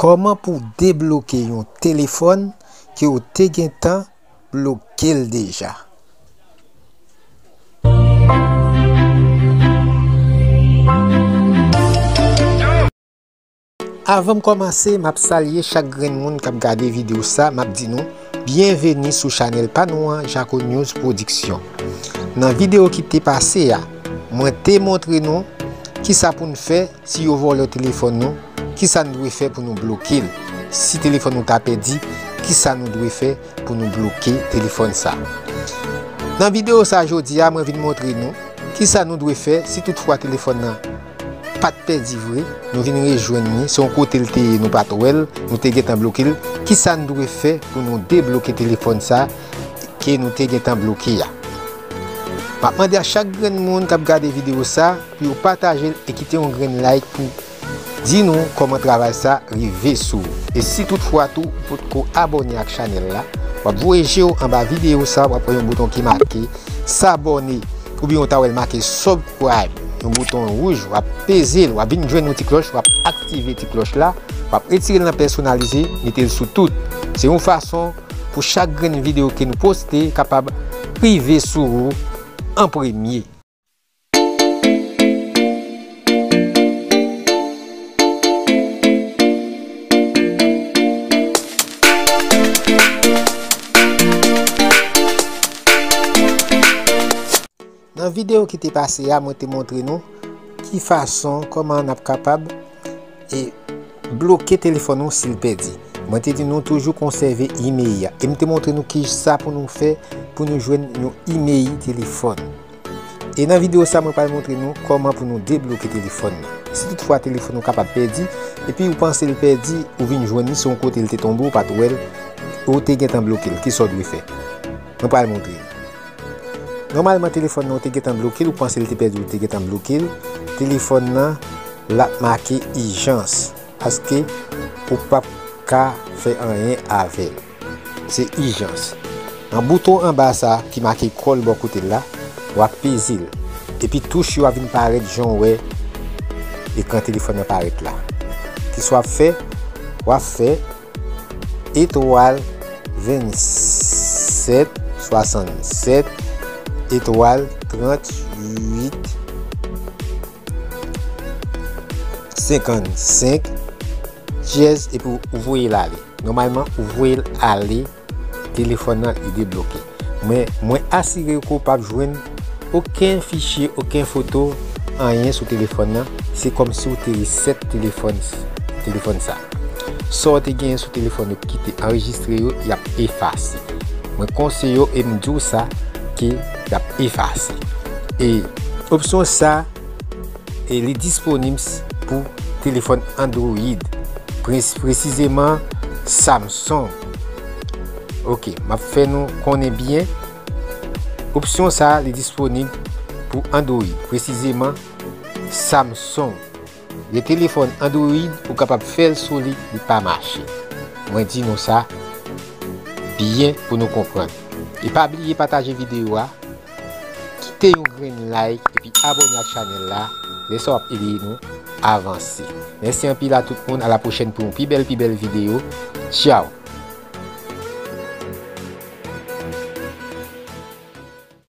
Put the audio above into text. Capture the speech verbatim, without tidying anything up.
Kòman pou w debloke yon telefòn ke w te gentan bloke l deja? Avan m kòmanse, m ap salye chak grenn moun k ap gade videyo sa, m ap di nou, byenveni sou chanèl pa nou an, Jaco News Production. Nan videyo ki te pase a, mwen te montre nou kisa pou n fè si yo vòlè telefòn nou, kisa n dwe fè pou nou bloke l. Si telefòn nou ta pèdi, kisa nou dwe fè pou nou bloke telefòn sa. Nan videyo sa jodi a, mwen vin montre nou kisa nou dwe fè si toutfwa telefòn nan pa t pèdi vre, nou vin rejwenn li, se yon kote l te ye, nou pa t wè l, nou te gentan bloke l. Kisa n dwe fè pou nou debloke telefòn sa ke nou te gentan bloke a? M ap mande a chak grenn moun k ap gade videyo sa pou yo pataje l e kite yon grenn like pou di nou kòman travay sa rive sou ou. E si toutfwa tou ou potko abòne ak chanèl la, w ap voye je w anba videyo sa, w ap wè yon bouton ki make s'abonner, oubyen w ta wè l make subscribe, yon bouton wouj, w ap peze l, w ap vin jwenn yon ti klòch, w ap aktive ti klòch la, w ap retire l nan pèsonalize, mete l sou tout. Se yon fason pou chak grenn videyo ke nou poste kapab rive sou ou an premye. Nan videyo ki te pase a, mwen te montre nou ki fason, kòman n ap kapab e bloke telefòn nou si l pèdi. Mwen te di nou toujou konsève imèl la. E m te montre nou kisa pou nou fè pou nou jwenn yon imèl telefòn. E nan videyo sa, mwen pral montre nou kòman pou nou debloke telefòn nan. Si toutfwa telefòn ou kapab pèdi, epi ou panse l pèdi, ou vin jwenn li, se yon kote l te tonbe, ou pa t wè l, ou te gentan bloke l, kisa w dwe fè? Mwen pral montre nou. Nòmalman, telefòn nan ou te gentan bloke l, ou panse l te pèdi, ou te gentan bloke l. Telefòn nan, l ap make ijans, paske ou p ap ka fè anyen avè l. Se ijans. Nan bouton anba sa ki make kòl bò kote l la, w ap peze l. Epi touch yo ap vin parèt jan w wè ekran telefòn nan parèt la. Kisa w ap fè? W ap fè etwal vennsèt swasannsèt etwal tranntuit senkannsenk dyèz epi w voye l ale. Nòmalman, ou voye l ale, telefòn nan li debloke. Men, mwen asire w ke w p ap jwenn okenn fichye, okenn foto, anyen sou telefòn nan. Se kòmsi w te resèt telefòn, telefòn sa. Sa w te genyen sou telefòn yo ki te anrejistre yo, y ap efase. Mwen konseye w e m di w sa, ke y ap efase. E opsyon sa, e li disponib s-, pou telefòn Android, pre-, presizeman Samsung. Ok, m ap fè nou konnen byen. Opsyon sa a, li disponib pou Android, presizeman Samsung. Gen telefòn Android, ou kapab fè l sou li, li pa mache. Mwen di nou sa byen pou nou konprann. E pa bliye pataje videyo a, kite yon grenn like epi abòne ak chanèl la, lè sa w ap ede nou avanse. Mèsi anpil a tout moun, a la pwochèn pou yon pi bèl, pi bèl videyo. Tchaw!